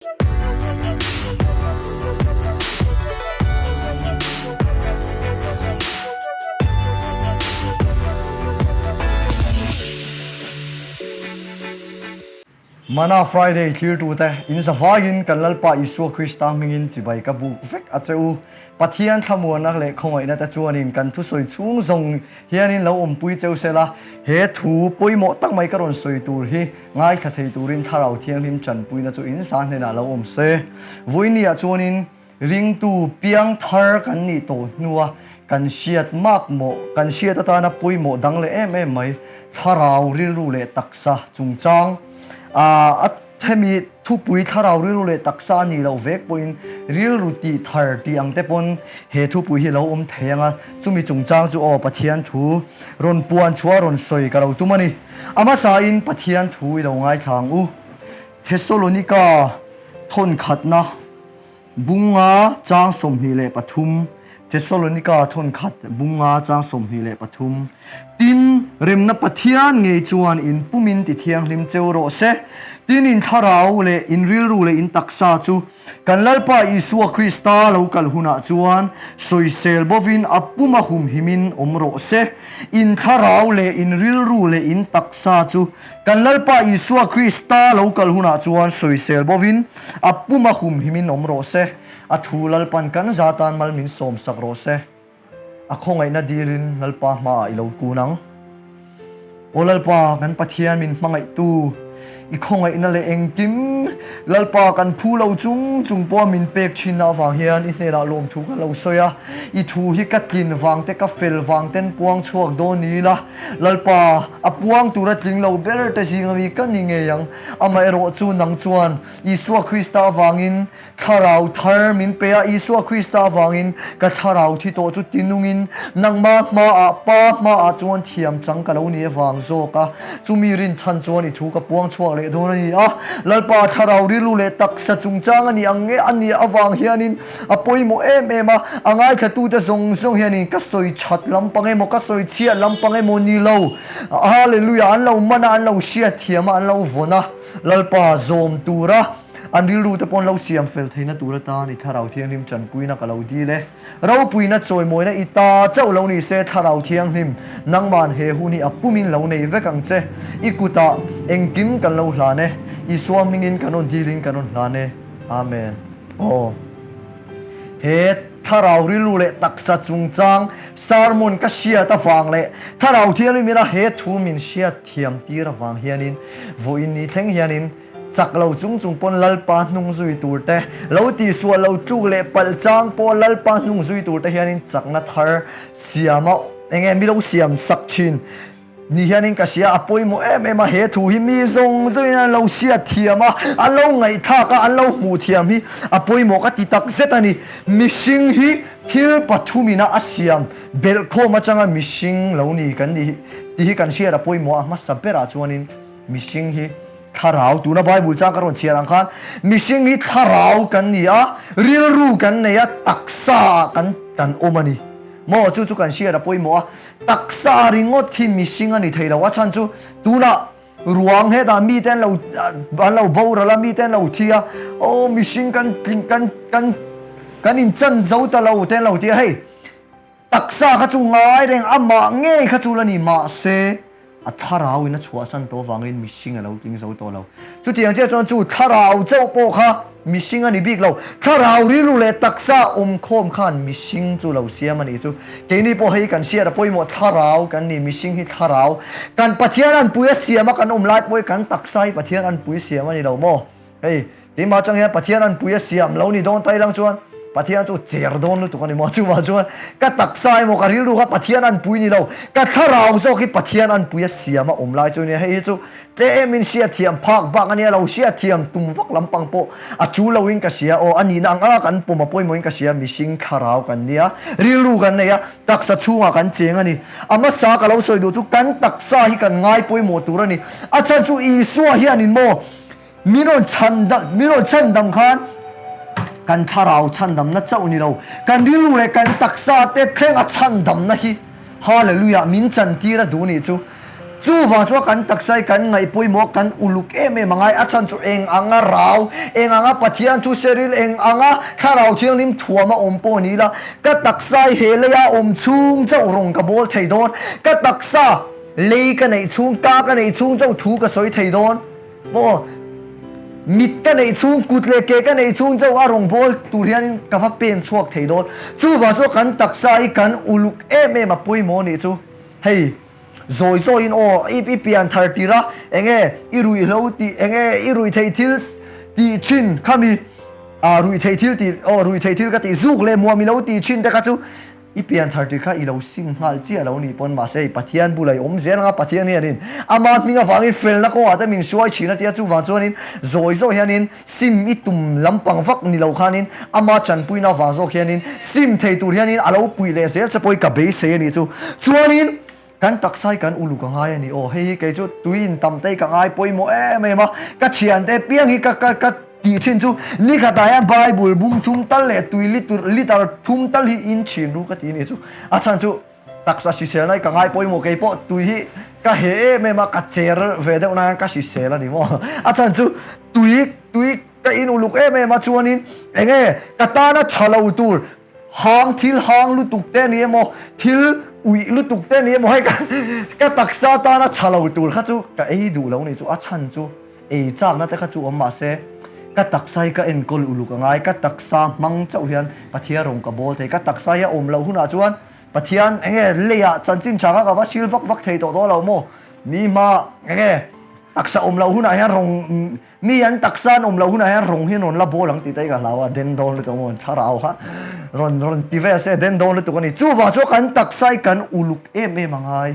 Mana Friday thlirtute, in zavaiin kan Lalpa Isua Krista hmingin chibai ka buk vek a che u. Pathian thlamuanna leh khawngaihna te chuanin kan thusawi chhung zawng hianin lo awmpui cheu sela, he thu pawimawh tak mai ka rawn sawi tur hi ngaithla thei turin Thlarau Thianghlim tanpuina chu in sa hnenah lo awm se. Vawinia chuanin ringtu piang thar kan nih tawh hnua kan hriat makmawh, kan hriat atana pawimawh dang leh em em mai Thlarau rilru leh taksa chungchang a Hemi thupui thlarau rilru leh taksa a nih loh vek pawhin rilru tih thar tih ang te pawn he thupui hi lo awm thei ang a, chumi chungchang chu aw Pathian thu rawn puan chhuah rawn sawi ka lo tum a ni. A hmasain Pathian thu i lo ngaithla ang u. Thesalonika thawnkhatna Bunga chang 23, Thesalonika thawnkhat bunga chang 23, Tin, remna Pathian ngei chuan in pumin ti thianghlim cheu rawh se. Tin, in thlarau leh in rilru leh in taksa chu kan Lalpa Isua Krista lo kal hunah chuan sawisel bovin a puma humhimin awm rawh se. In thlarau leh in rilru leh in taksa chu kan Lalpa Isua Krista lo kal hunah chuan sawisel bovin A pum a humhimin awm rawh se, a thu Lalpan kan za tan mal min sawm sak rawh se. A khawngaihna dilin Lalpa hmaah i lo kun ang. Aw Lalpa, kan Pathian min hmangaihtu, i khawngaihna leh engkim Lalpa kan phu lo chung chung pawha min pek thinna avang hian i hnenah lawmthu ka lo sawi a. I thu hi ka tlin vang te, ka fel vang ten puang chhuak dawn ni ila, Lalpa, a puang tura tling lo ber te zinga mi ka ni ngei ang. Amaherawh chu nang chuan Isua Krista avangin thlarau thar min pe a, Isua Krista avangin ka thlarau thi tawh chu tinungin nangma hmaah, Pa hmaah chuan thiam chang ka lo ni avang zawk a, chumi rinchhan chuan i thu ka puang chhuak leh dawn a ni a. Lalpa thlarau rilru leh taksa chungchang a ni ang nge a nih avang hianin a pawimawh em em a, a ngaithlatute zawng zawng hianin ka sawi that lampang emaw ka sawi chhiat lampang emaw ni lo. Hallelujah! An lo man a, an lo hriat thiam a, an lo vawn a, Lalpa zawm tura an rilru te pawh an lo siam fel theihna tur atan i Thlarau Thianghlim tanpuina ka lo dil e. Ropuina chawimawina i ta chauh lo ni se Thlarau Thianghlim, nangman he hun hi a pumin lo nei vek ang che. I kutah engkim kan lo hlan e. Isua hmingin kan rawn dilin kan rawn hlan e. Amen. Aw. He Thlarau rilru leh taksa chungchang sermon ka hriat avang leh Thlarau Thianghlim ina he thu min hriat thiam tir avang hianin vawiin ni thleng hianin chak lo chung chung pawn Lalpa hnung zui tur te, lo tihsual lo tluk leh palh chang pawh Lalpa hnung zui tur te hianin chakna thar siama enge mi lo siam sak thin. Ni hianin ka hria, a pawimawh em em a, he thu hi mi zawng zawngin an lo hriat thiam a, an lo ngaihthlak a, an lo hmuh thiam hi a pawimawh ka ti tak zet a ni. Mihring hi thil pathumina a siam belhkhawm atanga mihring lo ni kan ni tih hi kan hriat a pawimawh a, hmasa berah chuanin mihring hi thlarau, tuna Bible chang ka rawn chhiar ang khan mihring hi thlarau kan ni a, rilru kan nei a, taksa ah kan kan awm a ni. Maw chu chu kan hriat a pawimawh a. Taksa ringawt hi mihring a ni thei lo, a chhan chu tunah ruang hetah mite an lo an lo boral a, mite an lo thi a, aw mihring kan kan kan kan inchan zo ta lo te an lo ti a, hei taksa kha chu ngai reng amah ngei kha chu la ni mahse a thlarau in a chhuahsan tawh avangin mihring a lo tling zo tawh lo. Chutiang chiah chuan chu thlarau chauh pawh kha mihring a ni bik lo. Thlarau rilru leh taksa awmkhawm khan mihring chu lo siam a nih chu. Keini pawh hei kan hriat a pawimawh thlarau kan ni, mihring hi thlarau. Kan Pathian anpui a siam a kan awm lai pawh hi kan taksa hi Pathian anpui siam a ni lo maw? Hei, keimah atang hian Pathian anpui a siam lo ni dawn tai lang chuan Pathian chu cher dawn lutuk a ni maw? Chuvang chuan ka taksa emaw ka rilru kha Pathian anpui ni lo, ka thlarau zawk hi Pathian anpui a siam a awm lai chu nia. Hei hi chu tlem in hriatthiam phak bak a nia lo, hriatthiam tum vak lampang pawh a chu lo in ka hria. Aw, a nihna ang anga kan pawm a pawimawh in ka hria, mihring thlarau kan nia, rilru kan nei a, taksa chhungah kan cheng a ni. A hmasa ka lo sawi duh chu kan taksa hi kan ngai pawimawh tur a ni. A chhan chu Isua hianin maw Min rawn chhan min rawn chhandam khan kan thlarau chhandamna chauh ni lo, kan rilru leh kan taksa te thleng a chhandamna hi Hallelujah min chantir a duh nih chu. Chuvang chuan kan taksa hi kan ngaih pawimawh a, kan uluk em em a ngai. A chhan chu eng anga rau, eng anga Pathian thu seril, eng anga Thlarau Thianghlim thuam a awm pawh ni ila, ka taksa hi he leia awm chhung chauh rawn ka bawl thei dawn. Ka taksa lei ka neih chhung, ta ka neih chhung chauh thu ka sawi thei dawn. Maw? Mit ka neih chhung, kut leh ke ka neih chhung chauh a rawngbâwl tur hianin ka va pen chhuak thei dawn. Chuvang chuan kan taksa hi kan uluk em em a pawimawh nih chu. Hei, zawi zawiin aw, i i pian thar tir a, enge i ruihhlo tih, enge i ruihtheih thil tih thin khami, ah ruihtheih thil tih, aw ruihtheih thil ka tih zuk leh muam i lo tih thin te kha chu I pian thar tir kha i lo sim nghal chiah lo nih pawn mahse i Pathian bulah i awm zel anga Pathian hianin ama hming avangin felna kawngah te min hruai thin a tia chuvang chuanin zawi zawk hianin sim i tum lampang vak ni lo khanin ama tanpuina avang zawk hianin sim thei tur hianin a lo puih leh zel che pawh hi ka beisei a nih chu chuanin Kan taksa hi kan uluk a ngai a ni aw. Hei hi kei chu tui in tam te hi ka ngai pawimawh em em a, ka thiante piang hi ka ka ka tih thin chu nikhatah hian Bible bung thum tal leh tui litur liter thum tal hi in thin ru ka ti a ni chu. A chhan chu taksa hriselna hi ka ngai pawimawh kei pawh tui hi ka he em em a, ka cher ve deuh na hian ka hrisel a ni maw. A chhan chu tui tui ka in uluk em em a chuanin enge ka tana tha lo tur Hang thil hang lutuk te ni emaw, thil uih lutuk te ni emaw hei ka taksa tana tha lo tur kha chu ka ei duh lo ni chu a chhan chu ei chakna te kha chu awm mahse ka taksa hi ka enkawl uluk a ngai, ka taksa hmang chauh hian Pathian rawn ka bawl thei, ka taksa hi a awm loh hunah chuan Pathian enge leiah chanchin tha kha ka va sil vak vak thei tawh dawn lo maw, mi hma enge taksa awm loh hunah hian rawn Mi an taksa an awm loh hunah hian rawng hi an rawn la bawl ang tih te hi ka hlau a, den dawn lutuk a maw thlarau kha rawn rawn ti vel se den dawn lutuk a ni. Chuvang chuan kan taksa hi kan uluk em em a ngai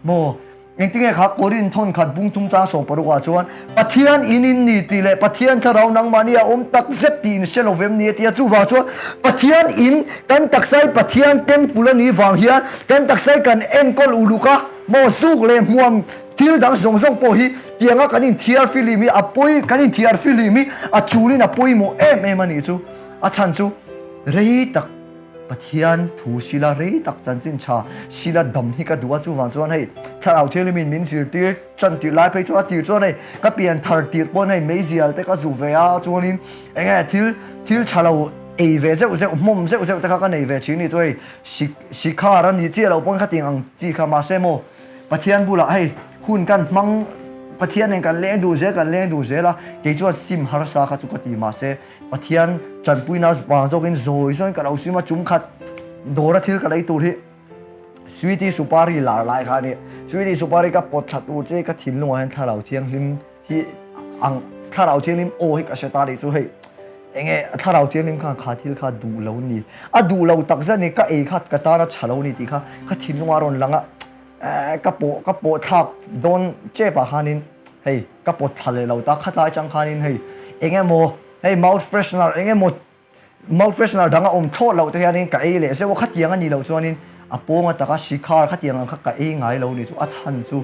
maw? Engtinge kha Korin thawn khat bung thum chang 60 ah chuan Pathian in in ni tih leh Pathian thlarau nangmahni a awm tak zet tih in hre lo vem ni a ti a, chuvang chuan Pathian in kan taksa hi Pathian temple a nih vang hian kan taksa hi kan enkawl uluk a maw zuk leh hmuam Thil dang zawng zawng pawh hi tianga kan inthiar film hi a pawi, kan inthiar film hi a chulin a pawimawh em em a nih chu. A chhan chu rei tak Pathian thu sila, rei tak chanchin tha sila dam hi ka duh a, chuvang chuan hei Thlarau Thianghlimin min zirtir tan tirh lai phei chuan a tir chuan hei ka pian thar tirh pawn hei meizial te ka zu ve a, chuanin eng nge thil thil tha lo ei ve zeuh zeuh, hmawm zeuh zeuh te kha ka nei ve thin a ni chu hei sikhar a ni chiah loh pawn khatiang ang chi kha mahse maw Pathian bulah hei hun kan hmang Pathian nen kan leng duh zel kan leng duh zel a, kei chuan sim harsa kha chu ka ti mahse Pathian tanpuina vang zawkin zawi zawin ka lo sim a, chum khat dawra thil ka lei tur hi Sweety Supari lar lai kha a ni. Sweety Supari ka pawt thla tur che ka thinlungah hian Thlarau Thianghlim hi ang Thlarau Thianghlim aw hi ka hre ta nih chu hei enge Thlarau Thianghlim khan kha thil kha duh lo ni a duh lo tak zet ni ka ei kha ka tana tha lo ni tih kha ka thinlungah a rawn lang a ka pawh ka pawh thlak dawn chep ah khanin hei ka pawt thla leh lo ta khatlai atang khanin hei eng emaw hei mouth freshener eng emaw Mouth freshener dang a awm thlawt loh te hianin ka ei leh zeuh a, khatiang a nih loh chuanin a pawng ataka shikhar khatiang ang kha ka ei ngai lo nih chu a chhan chu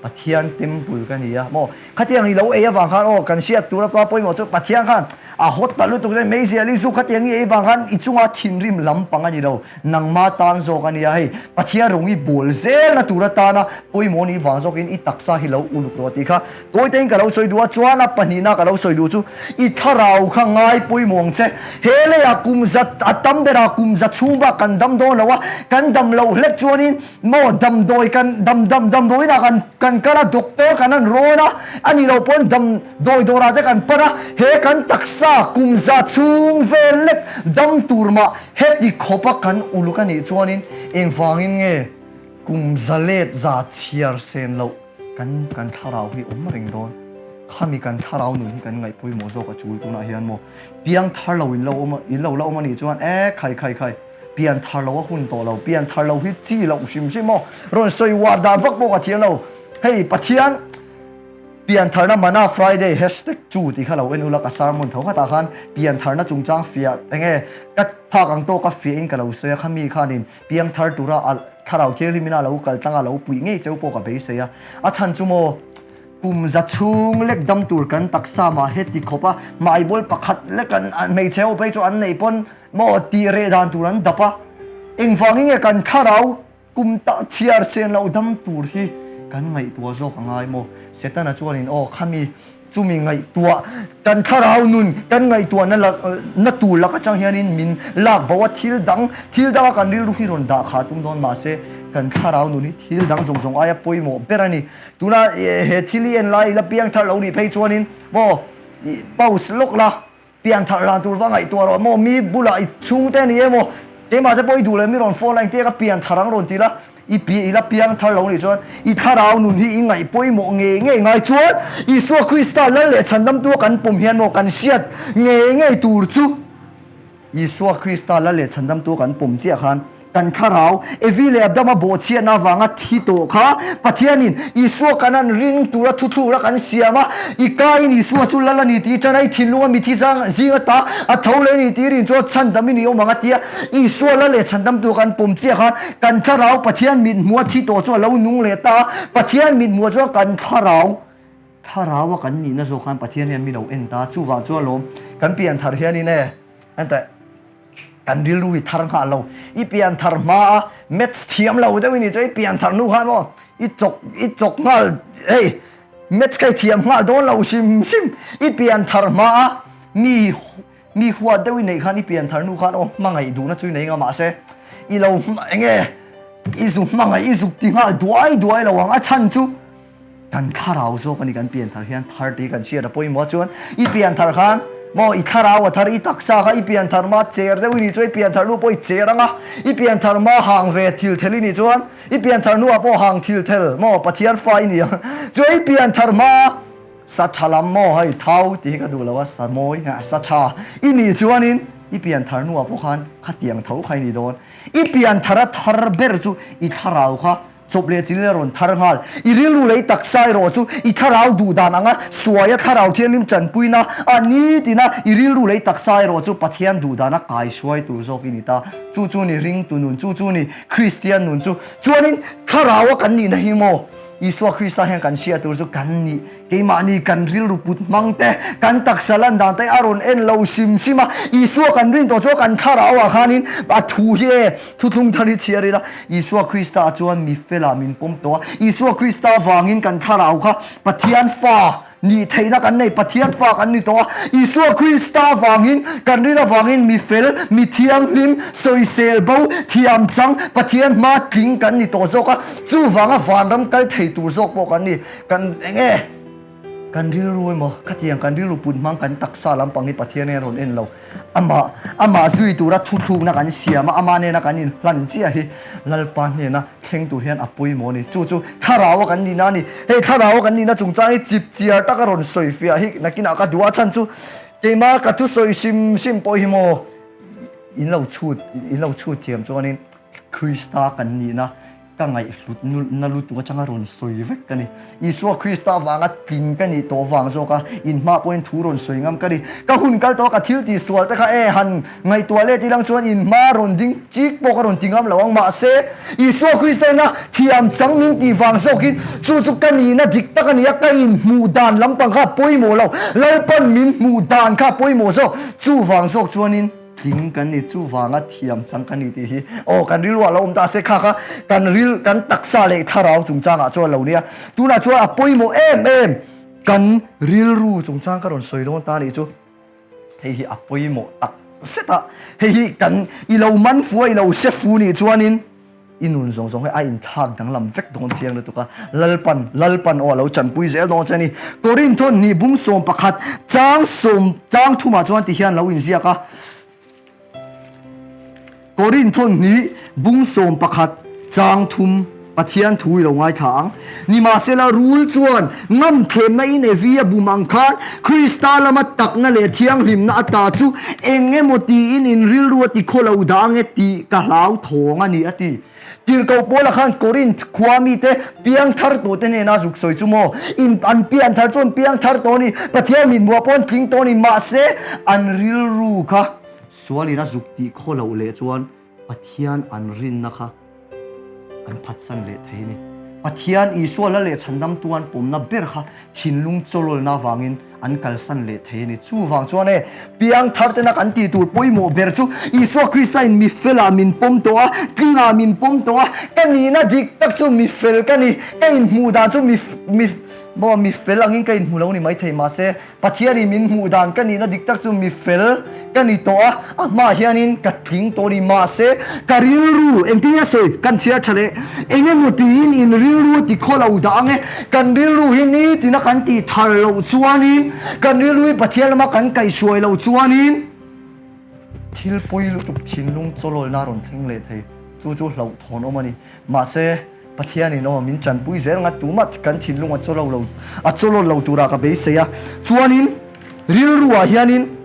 Pathian temple ka ni a maw khatiang i lo ei avang khan aw kan hriat tur apa pawimawh chu Pathian khan a hawt ta lutuk chuan meizial i zu khatiang i ei vang khan i chunga thinrim lampang a ni lo nangma tan zawk a nia hei Pathian rawng i bawl zelna tur atana pawimawh nih vang zawkin i taksa hi lo uluk rawh tih kha Tawitein ka lo sawi duh a, chuan a pahnihna ka lo sawi duh chu i thlarau kha ngai pawimawh ang che. He leiah kum za a tam berah kum za chhung bak kan dam dawn lo a, kan dam loh hlek chuanin maw damdawi kan dam dam damdawiinah kan kan kal a, doctor kan han rawn a, a nih loh pawn damdawi dawrah te kan pan a, he kan taksa kum za chhung vel lek dam tur mah heti khawpa kan uluk a nih chuanin engvangin nge kum za let za chhiar sen loh Kan kan thlarau hi awm reng dawn. Khami kan thlarau nun hi kan ngaih pawimawh zawk a chul tunah hian maw piang thar lo in lo awm in lo la awm a nih chuan e khai khai khai pian thar lo a hun tawh lo pian thar lo hi chi loh hrim hrim maw rawn sawi uar dan vak pawh ka thiam lo hei Pathian pian tharna mana Friday hashtag chu tih kha lo en ula ka sermon tho khatah khan pian tharna chungchang fiah enge ka phak ang tawka fiah in ka lo sawi a khami khanin Piangthar tura a Thlarau Thianghlim ina lo kal tlanga lo puih ngei cheu pawh ka beisei a. A chhan chu maw, kum za chhung lek dam tur kan taksa mah heti khawp a, hmaibawl pakhat lek an hmeichhe ho phei chu an neih pawn maw tih reh dan tur an dap a. Engvangin nge kan Thlarau kum tah chhiar sen lo dam tur hi? Kan ngaihtuah zawk a ngai maw? Setana chuanin aw khami chumi ngaihtuah kan thlarau nun kan ngaihtuahna na tur lak atang hianin min lak bo a, thil dang thil danga kan rilru hi rawn dah kha tum dawn mahse kan thlarau nun hi thil dang zawng zawng aia pawimawh ber a ni. Tuna he thil i en lai ila piangthar lo nih phei chuanin maw pause lawk la. Pian thar ran tur va ngaihtuah rawh maw mi bulah i chhungte a ni emaw keimah te pawh i duh leh mi rawn phone la engtiang a pian thar ang rawn ti la i pi i la piang thar lo nih chuan i thlarau nun hi i ngaih pawimawh ngei ngei ngai chuan Isua Krista lal leh chhandamtu a kan pawm hian maw kan hriat ngei ngei tur chu Isua Krista lal leh chhandamtu a kan pawm chiah khan Kan thlarau, Evi leh Adama bawhchhiatna avanga thi tawh kha Pathianin Isua kan an ring tura thuthlukna kan siam a, i kaiin Isua chu lal a ni tih ṭan a, i thinlunga mithi zing ata a tho leh a ni tih rin chuan chhandam i ni awm ang a ti a. Isua lal leh chhandamtu kan pawm chiah khan kan thlarau Pathian mithmuha thi tawh chu a lo nung leh ta a, Pathian mithmuha chuan kan thlarau thlaraua kan nihna zawk khan Pathian hian mi lo en ta a, chuvang chuan lawm kan pian thar hianin e enteh. Kan rilru hi thar nghah lo. I pian thar hma a maths thiam lo deuh i nih chuan i pian thar hnu khan maw i chawk i chawk nghal hei maths kha i thiam nghal dawn lo hrim hrim. I pian thar hma a mi mi huat deuh i neih khan i pian thar hnu khan aw hmangaih duhna chu i nei nga mahse i lo eng nge i zu hmangaih i zuk ti nghal duai duai lo ang a chhan chu Kan thlarau zawk a ni kan pian thar hian thar tih kan hriat a pawimawh chuan i pian thar khan maw i thlarau a thar i taksa kha i pian thar hma cher deuh i nih chuan i pian thar hnu pawh i cher ang a i pian thar hma hang ve thil thel i nih chuan i pian thar hnuah pawh hang thil thel maw Pathian fa i ni ang chuan i pian thar hma sa tha lam maw hei thau tih hi ka duh lo a sa mawi sa tha i nih chuanin i pian thar hnuah pawh khan khatiang tho kha i ni dawn i pian thar a thar ber chu i thlarau kha Chawp leh chilin a rawn thar nghal. I rilru leh i taksa erawh chu i thlarau duh dan anga suaia thlarau thianghlim tanpuina a ni tina i rilru leh i taksa erawh chu Pathian duh dana kaihruai tur zawk i ni ta. Chu chu ni ringtu nun, chu chu ni Kristian nun chu. Chuanin thlaraua kan nihna hi maw Isua Krista hian kan hriat tur chu kan nih. Keimahni kan rilru put hmang te, kan taksa lan dan te a rawn en lo hrim hrim a, Isua kan rin tawh chuan kan thlarau ah khanin a thu hi e, thuthlung thar hi chhiar ila, Isua Krista ah chuan mi felah min pawm tawh a, Isua Krista vangin kan thlarau kha Pathian fa nih theihna kan nei, Pathian fa kan ni tawh a, Isua Krista vangin kan rin avangin mi fel, mi thianghlim, sawisel bo, thiam chang, Pathian hma tling kan ni tawh zawk a, chuvanga vanram kal thei tur zawk pawh kan ni. Kan eng e? Kan rilru emaw khatiang kan rilru put hmang kan taksa lampang hi Pathian hian rawn en lo. Amah amah zui tura thuthlukna kan siam a, amah nena kan inhlan chiah hi Lalpa hnena thleng tur hian a pawimawh a ni. Chu chu thlaraua kan nihna a ni. Hei thlaraua kan nihna chungchang hi chip chiar taka rawn sawi fiah hi nakinah ka duh a chhan chu keimah ka thusawi hrim hrim pawh hi maw in lo chhut in lo chhut thiam chuanin Krista kan nihna Ka ngaihhlut na lutuk atanga rawn sawi vek ka ni. Isua Krista vanga tling ka nih tawh vang zawk a, inhma pawhin thu rawn sawi ngam ka ni. Ka hun kal tawh a, ka thil tih sual te kha e han ngaihtuah let ilang chuan inhma rawn ding chik pawh ka rawn ti ngam lo ang. Mahse, Isua Krista ina thiam chang min tih vang zawkin chu chu ka nihna dik tak a ni a, ka inhmuh dan lampang kha a pawimawh lo, Lalpan min hmuh dan kha a pawimawh zawk. Chuvang zawk chuanin. Tling kan ni chuvanga thiam chang kan ni tih hi aw kan rilru ah lo awm ta se kha kha kan ril kan taksa leh thlarau chungchangah chuan lo nia tunah chuan a pawimawh em em kan rilru chungchang ka rawn sawi dawn ta nih chu hei hi a pawimawh tak zet a hei hi kan i lo man fu a i lo hre fu nih chuanin I nun zawng zawng hi a inthlak danglam vek dawn chiang lutuk a, Lalpan, Lalpan aw a lo chanpui zel dawn che a ni. Korintho hnih bung 11 chang sawm chang thumah chuan ti hian lo inziak a. Korintho hnih bung 11 chang thum Pathian thu i lo ngaithla ang. Nimahsela rul chuan ngam thlemna in Evi a bum ang khan Krista lama takna leh thianghlimna ata chu eng emaw tiin in rilru a ti khaw lo dah ange tih ka hlau thawng a ni a ti. Tirhkoh Paula khan Korinth khua mite piangthar tawhte hnena zuk sawi chu maw? In an pianthar chu an piangthar tawh a ni, Pathian mithmuah pawh an tling tawh a ni, mahse an rilru kha sualin a zuk tih khaw loh leh chuan Pathian an rinna kha an phatsan leh thei a ni. Pathian Isua la leh chhandamtu an pawmna ber kha thinlung chawlawlna avangin an kalsan leh thei a ni. Chuvang chuan e, piangthar tena kan tih tur pawimawh ber chu Isua Krista in mi felah min pawm tawh a, tlingah min pawm tawh a, ka nihna dik tak chu mi fel ka ni, ka inhmuh dan chu mi mi maw mi fel angin ka inhmu lo ni maithei mahse Pathianin min hmuh dan ka nihna dik tak chu mi fel ka ni tawh a, a hmaah hianin ka tling tawh a ni. Mahse, ka rilru, engtin nge sawi kan chhiar tha leh? Eng emaw tiin in rilru a ti khaw lo dah ang e. Kan rilru hi nitina kan tih thar loh chuanin, kan rilru hi Pathian lama kan kaihhruai loh chuanin thil pawi lutuk thinlung chawlawlna a rawn thleng leh thei. Chu chu hlauhthawn awm a ni. Mahse, Pathianin aw min chanpui zel nga tumah kan thinlung a chawlo lo a chawlawl lo turah ka beisei a. Chuanin rilruah hianin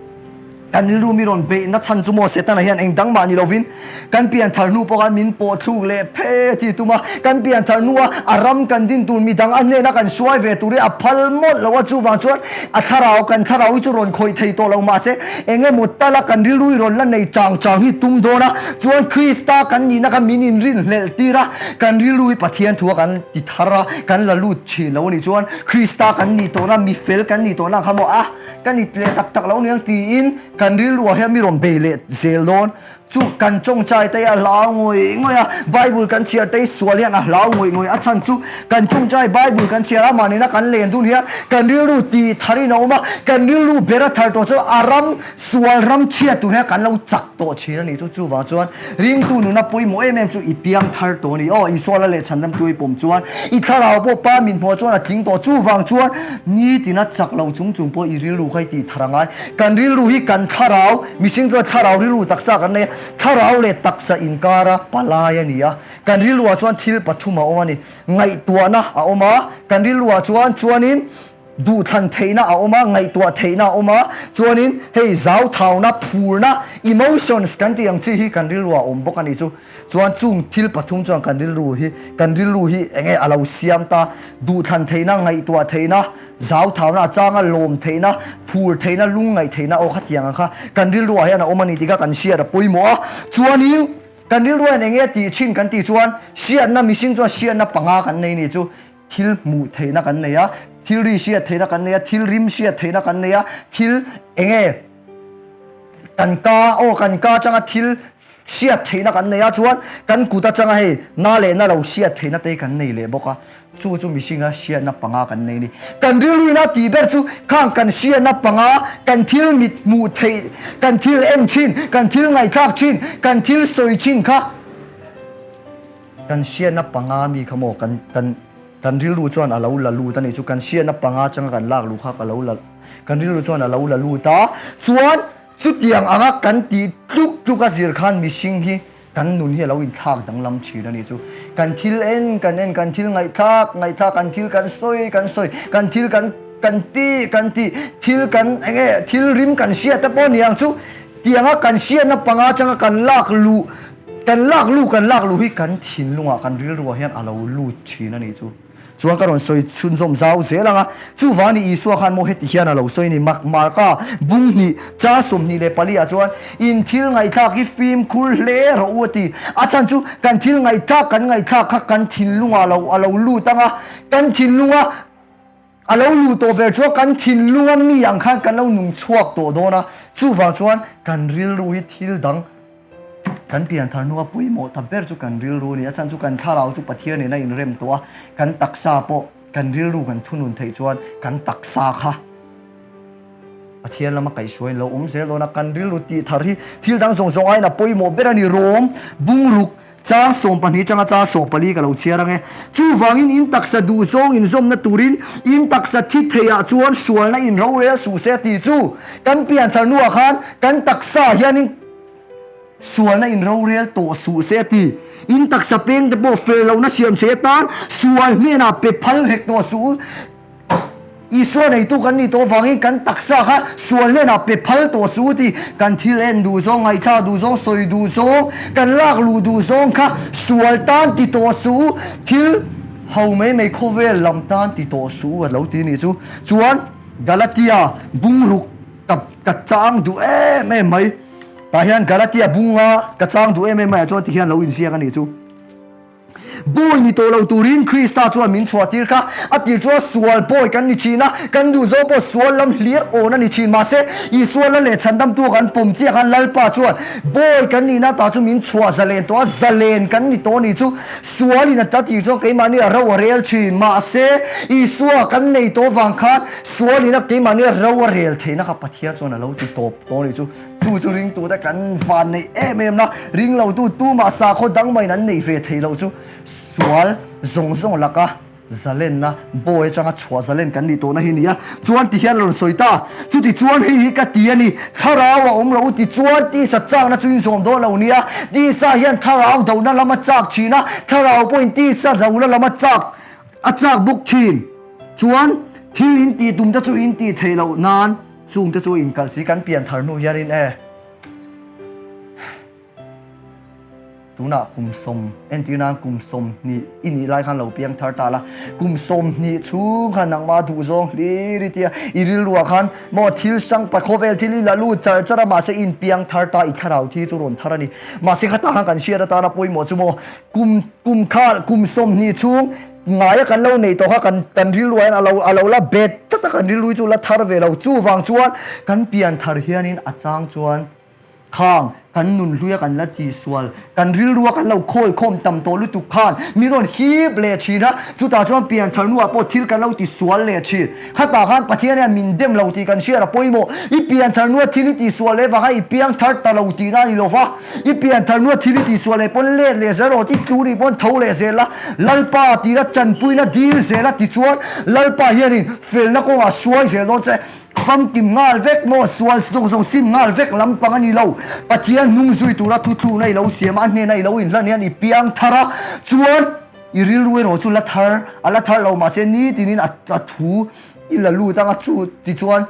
kan rilru mi rawn beihna chhan chu maw Setana hian eng dang mah ni lovin kan pian thar hnu pawh khan min pawh thluk leh phe ti tum a, kan pian thar hnua a ram kan din tur midang a hnena kan hruai ve tur hi a phal mawlh lo a, chuvang chuan a thlarau kan thlarau hi chu rawn khawih thei tawh lo mahse eng emaw tala kan rilru hi rawn la nei chang chang hi tum dawn a, chuan Krista kan nihna kha min inrinhlelh tir a, kan rilru hi Pathian thua kan ti thar a, kan la lut thin lo a nih chuan Krista kan nih tawhna, mi fel kan nih tawhna ang kha maw a ka ni leh tak tak lo niang tiin kan rilruah hian mi rawn bei leh zel dawn. Chu kan tawngtai te hi a hlau ngawih ngawih a, Bible kan chhiar te hi sual hian a hlau ngawih ngawih a chhan chu kan tawngtai Bible kan chhiar a mahni kan len dun hian kan rilru tih tharin a awm a, kan rilru ber a thar tawh chu a ram sual ram chhiat tur hian kan lo chak tawh thin a nih chu. Chuvang chuan ringtu nuna pawimawh em em chu i piang thar tawh a ni. Aw Isua la leh chhandamtu i pawm chuan i thlarau pawh pa min hmuh chuan a tling tawh. Chuvang chuan nitina chak lo chung chung pawh i rilru kha i tih thar a ngai. Kan rilru hi kan thlarau, mihring chuan thlarau rilru taksa kan nei a, thlarau leh taksa inkara palai a ni a. Kan rilruah chuan thil pathum a awm a ni. Ngaihtuahna a awm a, kan rilruah chuan chuanin duhthlan theihna a awm a, ngaihtuah theihna a awm a, chuanin hei zauthauna, phurna, emotions kan tih ang chi hi kan rilruah a awm bawk a ni chu. Chuan chung thil pathum chuan kan rilru hi, kan rilru hi eng nge a lo siam ta, duhthlan theihna, ngaihtuah theihna, Zauthauna a changa lawm theihna, phur theihna, lungngaih theihna aw khatiang ang kha kan rilruah hian a awm a ni tih kha kan hriat a pawimawh a. Chuanin kan rilruah hian eng nge tih thin kan tih chuan hriatna mihring chuan hriatna panga kan nei ni chu thil hmuh theihna kan nei a, thil ri hriat theihna kan nei a, thil rim hriat theihna kan nei a, thil eng nge kan ka aw kan ka atanga thil hriat theihna kan nei a chuan kan kut atanga hei na leh na lo hriat theihna te kan nei leh bawk a, chu chu mihringa hriatna panga kan nei a ni. Kan rilruina tih ber chu khang kan hriatna panga kan thil mit hmuh theih, kan thil en thin, kan thil ngaihthlak thin, kan thil sawi thin kha kan hriatna panga mi kha maw kan kan kan rilru chuan a lo la lut a nih chu kan hriatna panga atanga kan lak luh kha ka lo la kan rilru chuan a lo la lut a chuan Chutiang anga kan tih tluk tluk a zir khan mihring hi kan nun hi a lo inthlak danglam thin a nih chu. Kan thil en kan en, kan thil ngaihthlak ngaihthlak, kan thil kan sawi kan sawi, kan thil kan kan tih kan tih, thil kan eng nge thil rim kan hriat te pawh niang chu tianga kan hriatna panga atanga kan lak luh kan lak luh kan lak luh hi kan thinlungah kan rilruah hian a lo lut thin a nih chu. Chuan ka rawn sawi chhunzawm zau zel ang a, chuvang ni Isua khan maw heti hian a lo sawi a ni, Marka bung hnih cha 24 ah chuan, In thil ngaihthlak hi fimkhur hle rawh u a ti. A chhan chu kan thil ngaihthlak kan ngaihthlak kha kan thinlungah lo a lo lut ang a, kan thinlunga a lo luh tawh ber chuan kan thinlunga mi ang khan kan lo nung chhuak tawh dawn a, chuvang chuan kan rilru hi thil dang Kan pianthar hnua pawimawh ta ber chu kan rilru a ni. A chhan chu kan thlarau chu Pathian nen a inrem tawh a, kan taksa pawh kan rilru kan thunun theih chuan kan taksa kha Pathian lama kaihhruaiin lo awm zel dawn a. Kan rilru tih thar hi thil dang zawng zawng aiin a pawimawh ber a ni. Rom bungruk chang 12 changa chang 14 ka lo chhiar ang e. Chuvangin in taksa duh zawng inzawmna turin in taksa thi theiah chuan sualna inrorel suh se tih chu kan pianthar hnuah khan kan taksa hianin Sualna in rorel tawh suh se a ti. In taksa peng te pawh fel lohna siam che atan sual hnenah pe phal hek tawh suh u. Isua neitu kan nih tawh avangin kan taksa kha sual hnenah pe phal tawh suh u ti. Kan thil en duh zawng, ngaihthlak duh zawng, sawi duh zawng, kan lak luh duh zawng kha sual tan ti tawh suh u. Thil ho mai mai khawvel lam tan ti tawh suh u a lo ti nih chu. Chuan Galatia bungruk ka ka chang duh em em mai. Tah hian Galatia bunga ka chang duh em em maiah chuan tihian lo inziak a nih chu. Bawi ni tawh lo turin Krista chuan min chhuahtir kha. A tir chuan sual bawi kan ni thin a, kan duhzawng pawh sual lam hlir awn a ni thin. Mahse, Isua la leh chhandamtu kan pawm chiah khan Lalpa chuan bawi kan nihna ta chu min chhuah zalen tawh a, zalen kan ni tawh a ni chu. Sualin a ta tir chuan keimahni a ro a rel thin. Mahse, Isua kan nei tawh vang khan sualin a keimahni a ro a rel theihna kha Pathian chuan a lo ti tawp tawh a ni chu. Chu chu ringtute kan van neih em em na, ringlotu tumah sakhaw dang maiin an neih ve theih loh chu sual zawng zawng laka zalenna, bawi atanga chhuah zalen kan nih tawhna hi a ni a. Chuan ti hian a rawn sawi ta, chuti chuan hei hi ka ti a ni, thlarau a awm lo u ti chuan tisa chakna chu in zawm dawn lo nia, tisa hian thlarau dohna lam a chak thin a, thlarau pawhin tisa dohna lam a chak a chak bawk thin. Chuan thil in tih tum te chu in tih theih loh nan, Chungte chu inkalh si kan pian thar hnu hianin e tunah kum sawm entir nan kum 20 i nih lai khan lo piang thar ta la kum 20 chhung khan nangmah duhzawng hlir i tia i rilruah khan maw thil hrang pa khawvel thil i la lut char char a mahse i inpiang thar ta i thlarau thi chu rawn thar a ni mahse khatah khan kan hriat atana pawimawh chu maw kum kum kha kum 20 chhung Ngaia kan lo neih tawh kha kan kan rilru ah hian a lo a lo la bet tlat a, kan rilru hi chu la thar ve lo. Chuvang chuan kan pian thar hianin a chang chuan khang kan nun hluia kan la tihsual, kan rilrua kan lo khawl khawm tam tawh lutuk khan min rawn hip leh thin a, chutah chuan pian thar hnuah pawh thil kan lo tisual leh thin. Khatah khan Pathian hian min dem lo tih kan hriat a pawimawh. I pian thar hnua thil i tihsual leh vanga i piang thar ta lo tihna a ni lo va. I pian thar hnua thil i tihsual leh pawn let leh zel rawh tih tlu nih pawn tho leh zel a, Lalpa tira tanpuina dil zel a tichuan Lalpa hianin felna kawngah hruai zel dawn che. Famkim nghal vek maw? Sual zawng zawng sim nghal vek lampang a ni lo. Pathian hnung zui tura thuthlukna i lo siam a, a hnena i lo inhlan hian i piang thar a, chuan i rilru erawh chu la thar, a la thar lo mahse nitinin a thu i la lut ang a, chu tichuan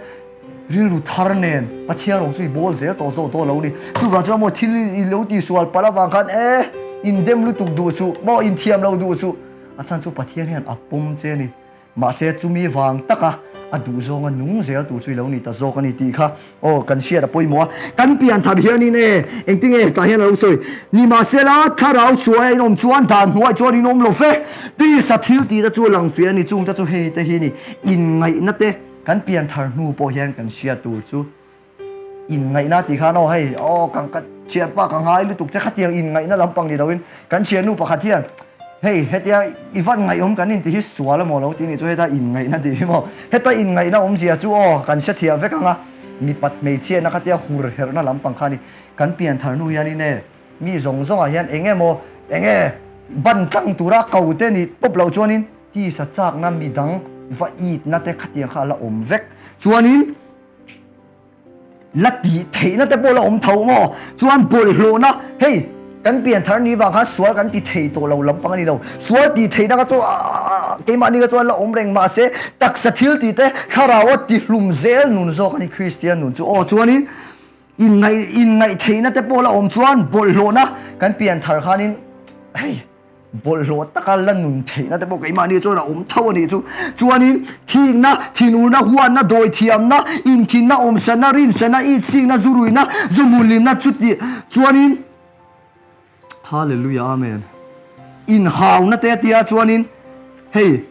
Rilru thar nen Pathian rawng chu i bawl zel tawh zawk dawn lo ni. Chuvang chuan maw thil i lo tihsual palh avang khan e indem lutuk duh suh, maw inthiam lo duh suh. A chhan chu Pathian hian a pawm che a ni. Mahse chumi vang taka a duh zawnga nung zel tur chu i lo ni ta zawk a ni tih kha aw kan hriat a pawimawh a. Kan pian thar hianin e engtinge hetah hian a lo sawi. Nimahsela thlarau hruai a inawm chuan dan hnuai chuan in awm lo fe. Tisa thil tih te chu a lang fiah a ni. Chungte chu hei te hi ni inngaihna te. Kan pian thar hnu pawh hian kan hriat tur chu inngaihna tih khan aw hei aw kan ka thianpa ka ngai lutuk che khatiang inngaihna lampang ni loin kan thiannu pakhat hian hei hetia i van ngaihawm kan inti hi sual amaw lo tih nih chu heta inngaihna tih hi maw heta inngaihna awmzia chu aw kan hre thiam vek ang a mipat hmeichhiatna khatia hur herhna lampang kha a ni kan pian thar hnu hianin e mi zawng zawngah hian eng emaw eng nge ban tlang tura ko te nih tawp loh chuanin Tisa chakna midang va itna te khatiang kha a la awm vek. Chuanin la tih theihna te pawh la awm tho maw? Chuan bawlhhlawhna, hei kan pian thar ni vang khan sual kan ti thei tawh lo lampang a ni lo. Sual tih theihna kha chu keimahni kha chuan la awm reng mahse taksa thil tih te thlarau a tihlum zel nun zawk a ni Kristian nun chu. Aw chuanin inngaih inngaih theihna te pawh la awm chuan bawlhhlawhna kan pian thar khanin hei Bawlhhlawh taka la nun theihna te pawh keimahni chuan a awm tho a nih chu. Chuanin thikna, thinurna, huatna, dawithiamna, inkhinna, awmsana, rinhranna, itsikna, zuruihna, zuhmunhlimna chuti chuanin Hallelujah Amen. Inhauna te a tia chuanin hei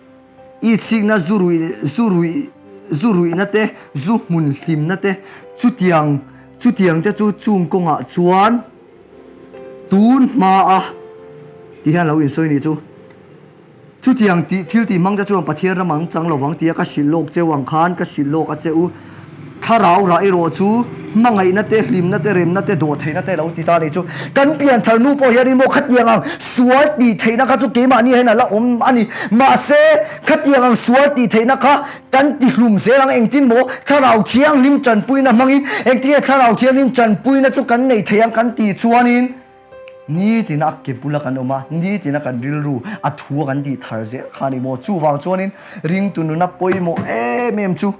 itsikna, zuruih, zuruih, zuruihna te, zuhmunhlimna te chutiang chutiang te chu chung kawngah chuan Tun hma a ti hian lo insawi nih chu. Chutiang tih thil tih hmang te chuan Pathian ram ang chang lovang tia ka hrilh lawk cheu ang khan ka hrilh lawk a che u. Thlarau rah erawh chu hmangaihna te, hlimna te, remna te, dawhtheihna te lo ti ta nih chu. Kan pianthar nu pawh hianin maw khatiang ang sual tih theihna kha chu keimahni hian a la awm a ni. Mahse khatiang ang sual tih theihna kha Kan ti hlum zel ang engtin maw Thlarau Thianghlim tanpuina hmangin engtinge Thlarau Thianghlim tanpuina chu kan nei thei ang kan tih chuanin nitina a ke bula kan awm a, nitina kan rilru a thu a kan tih thar zel kha a ni maw? Chuvang chuanin ringtu nuna pawimawh em em chu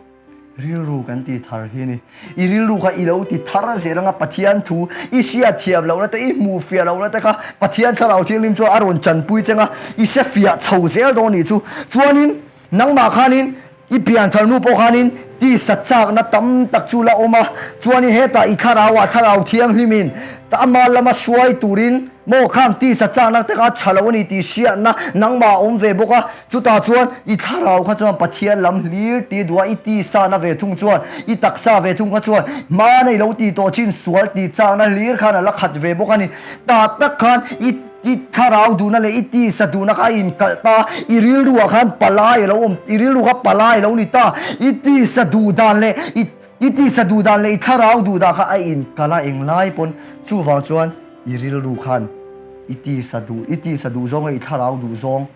rilru kan tih thar hi a ni. I rilru kha i lo ti thar zel anga Pathian thu i hriat thiam lohna te, i hmuh fiah lohna te kha Pathian Thlarau Thianghlim chuan a rawn tanpui cheng a, i hre fiah chho zel dawn a nih chu. Chuanin Nangmah khanin i pianthar nu pawh khanin tisa chakna tam tak chu la awm a, chuanin hetah i thlarauah Thlarau Thianghlimin Ta ama lama hruai turin maw khang tisa chakna te kha tha lo a ni tih hriatna nangmah a awm ve bawk a. Chutah chuan i thlarau kha chuan Pathian lam hlir tih duh a, i tisana ve thung chuan, i taksa ve thung kha chuan hmana i lo tih tawh chin sual tih chakna hlir khan a la khat ve bawk a ni. Tah tak khan i i thlarau duhna leh i tisa duhna kha a inkalh ta, i rilruah khan palai a lo awm, i rilru kha palai a lo ni ta, i tisa duh dan leh i I tisa duh dan leh i thlarau duh dan kha a inkalh a englai pawn chuvang chuan i rilru khan i tisa duh i tisa duh zawng nge i thlarau duh zawng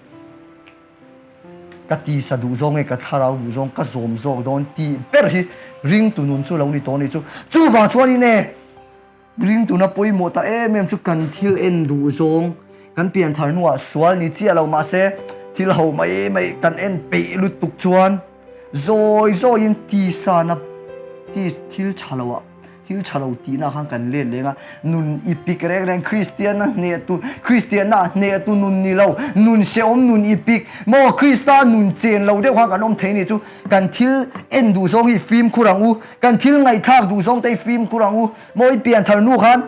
ka tisa duh zawng nge ka thlarau duh zawng ka zawm zawk dawn tih ber hi ringtu nun chu lo ni tawh a nih chu. Chuvang chuanin e. Ringtuna pawimawh ta em em chu kan thil en duh zawng, kan pianthar hnuah sual ni chiah lo mahse thil ho mai mai kan en peih lutuk chuan zawi zawiin tisana tis thil tha lo ah thil tha lo tihna khan kan let leng a, nun i pik reng reng Kristianna hnehtu Kristianna hnehtu nun ni lo nun hrehawm nun i pik maw Krista nun chen lo deuh khan kan awm thei ni chu kan thil en duh zawng hi fimkhur ang u kan thil ngaihthlak duh zawng te hi fimkhur ang u. Mawi pian thar nu khan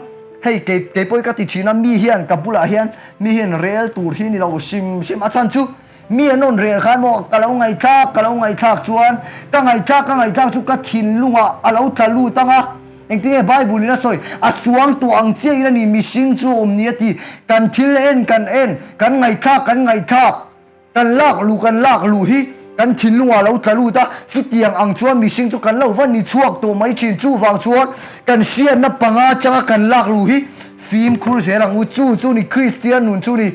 hei kei kei pawh hi ka ti thin a, mi hian ka bulah hian mi hian rel tur hi ni lo hrim hrim a chhan chu mi an rawn rel khan maw ka lo ngaihthlak ka lo ngaihthlak chuan ka ngaihthlak ka ngaihthlak chu ka thinlungah a lo tla lut ang a, engtin nge Bible in a sawi a suang tawh ang chiah in a ni mihring chu awm ni a ti kan thil en kan en kan ngaihthlak kan ngaihthlak. Kan lak luh kan lak luh hi kan thinlungah lo tla lut a, chutiang ang chuan mihring chu kan lo va ni chhuak tawh mai thin. Chuvang chuan kan hriatna panga changa kan lak luh hi fimkhur zel ang u. Chu chu ni Kristian nun chu ni.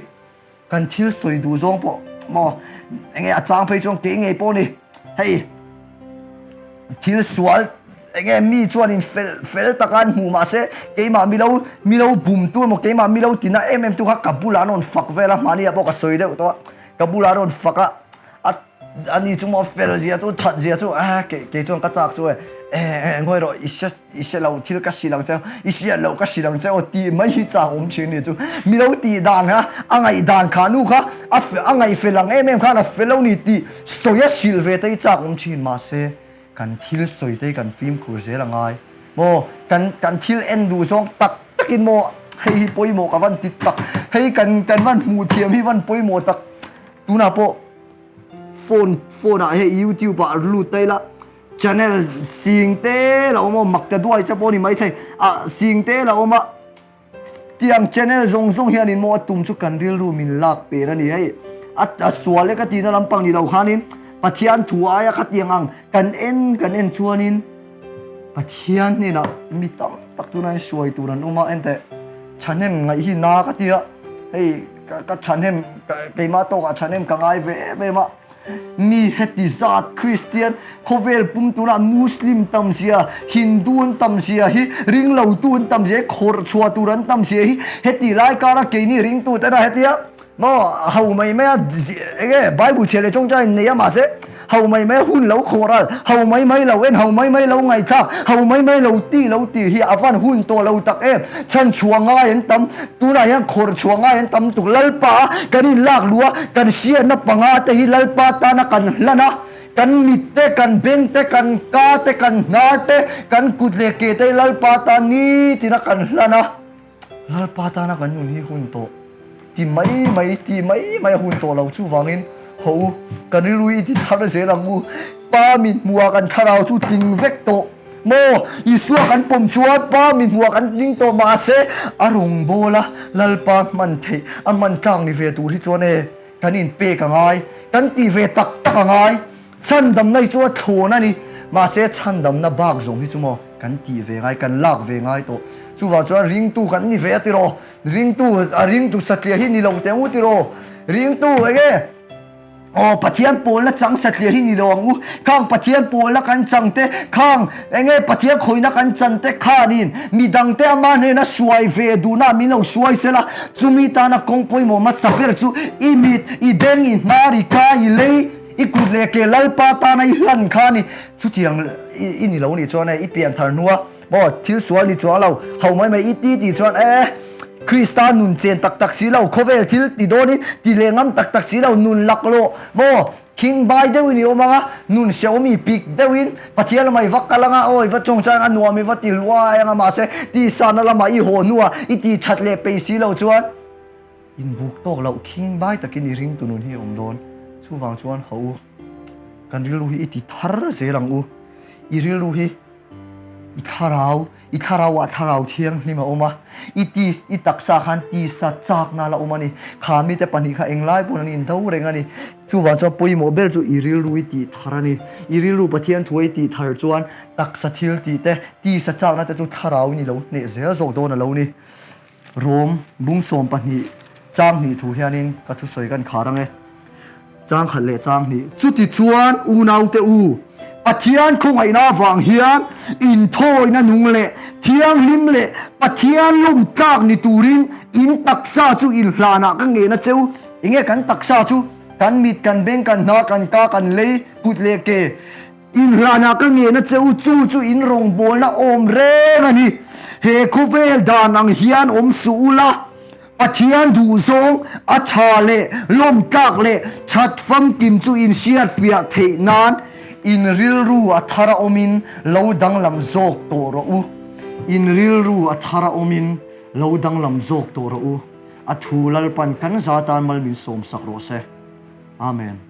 Kan thil sawi duh zawng pawh maw enge a chang phei chuan kei ngei pawh ni hei. Thil sual enge mi chuanin fel fel taka an hmuh mahse keimah milo milo bum tu emaw keimah milo tina em em tu kha ka bulah an rawn fak vel a hmani ah pawh ka sawi deuh tawh a ka bulah an rawn fak a a ani chu maw fel zia chu that zia chu a kei kei chuan ka chak chu e e ngawi rawh i hre i hre lo thil ka hrilh ang che i hriat loh ka hrilh ang che aw tih mai hi chak awm thin ni chu milo tih dan kha a ngaih dan kha nu kha a a ngaih fel ang em em khan a fel lo ni tih Sawi a hrilh ve te hi chak awm thin mahse kan thil sawi te hi kan fimkhur zel a ngai maw kan kan thil en duh zawng tak tak in maw hei hi pawimawh ka van ti tak hei kan kan van hmuh thiam hi van pawimawh tak tunah pawh phone phone ah hei youtube ah lut ta ila channel sing te la awm a mak ta duai te pawh a ni maithei ah sing te la awm a. Tiang channel zawng zawng hianin maw a tum chu kan rilru min lak per a ni hei. A sual e ka tihna lampang ni lo khanin Pathian thu aia khatiang ang kan en kan en chuanin Pathian hnenah mi tam tak tuna in hruai tur an awm a enteh thahnem ngaih hi na ka ti a hei ka thahnem keimah tawkah thahnem ka ngai ve em em a. Mi heti zat Kristian khawvel pum tunah Muslim tam zia, Hindu an tam zia hi, ringlotu an tam zia hi, khawrh chhuah tur an tam zia hi heti lai kara keini ringtu tena hetia maw ho mai mai a enge Bible chhiar leh tawngtai in nei a mahse ho mai mai a hun lo khawh ral, ho mai mai lo en, ho mai mai lo ngaihthlak, ho mai mai lo ti lo tih hi a van hun tawh lo tak em. Chhan chhuah ngai an tam, tunah hian khawrh chhuah ngai an tam tuk. Lalpa a kan inlak luh a, kan hriatna panga te hi Lalpa tana kan hlan a, kan mit te, kan beng te, kan ka te, kan hnar te, kan kut leh ke te hi Lalpa tan nitin a kan hlan a. Lalpa tana kan nun hi hun tawh ti mai mai ti mai mai a hun tawh lo. Chuvangin haw u, kan rilru i ti thar zel ang u. Pa mit hmuhah kan thlarau chu tling vek tawh. Maw? Isua kan pawm chuan Pa mi hmuah kan ding tawh mahse a rawngbâwl a Lalpa hman theih a hman tlâk ni ve tur hi chuan e kan inpek a ngai, kan tih ve tak tak a ngai. Chhandamna hi chu a thlawn a ni, mahse chhandamna bâk zawng hi chu maw kan tih ve ngai, kan lâk ve ngai tawh. Chuvang chuan ringtu kan ni ve a tiraw? Ringtu, a ringtu satliah hi ni lo teh ang u tiraw? Ringtu eng e? Aw Pathian pawlna chang satliah hi ni lo ang u. Khang Pathian pawlna kan chang te, khang enge Pathian khawihna kan chan te khanin midangte ama hnena hruai ve duhna min lo hruai sela, chumi tana kawng pawimawh hmasa ber chu i mit, i beng, i hnar, i ka, i lei, i kut leh ke Lalpa tana i hlan kha a ni. Chutiang i ni lo nih chuan e i pianthar hnua maw thil sual ni chuang lo, ho mai mai i ti tih chuan e Krista nun chen tak tak si lo, khawvel thil ti dawnin ti leh ngam tak tak si lo, nun laklawh maw? Khingbai deuhin i awm ang a, nun hrehawm i pik deuhin Pathian lamah i va kal ang a, aw i va tawngtai ang a, nuam i va ti luai ang a, mahse tihsana lamah i haw hnuah i tih that leh peih si loh chuan inbuk tawk loh khingbai takin i ringtu nun hi a awm dawn. Chuvang chuan haw u, kan rilru hi i ti thar zel ang u, i rilru hi i thlarau, i thlarauah thlarau thianghlim a awm a, i ti, i taksa khan tisa chakna la awm a ni. Kha mite pahnih kha englai pawn an indo reng a ni. Chuvang chuan pawimawh ber chu i rilru i tih thar a ni. I rilru Pathian thu a i tih thar chuan taksa thil tih te, tisa chakna te chu thlarau in i lo hneh zel zawk dawn a lo ni. Rom bung 12 chang hnih thu hianin ka thusawi kan khar ang e. Chang khat leh chang hnih. Chutichuan unaute u, Pathian khawngaihna avang hian inthawina nung leh thianghlim leh Pathian lawm tlak ni turin in taksa chu inhlanah ka ngen a cheu. Enge kan taksa chu? Kan mit, kan beng, kan hna, kan ka, kan lei, kut leh ke. Inhlanah ka ngen a che u, chu chu in rawngbawlna awm reng a ni. He khawvel dan ang hian awm suh u la, Pathian duhzawng a tha leh lawmtlak leh that famkim chu in hriatfiah theih nan in rilru a thar a awmin lo danglam zawk tawh rawh u. In rilru a thar a awmin lo danglam zawk tawh rawh u. A thu Lalpan kan za tan mal min sawmsak rawh se. Amen.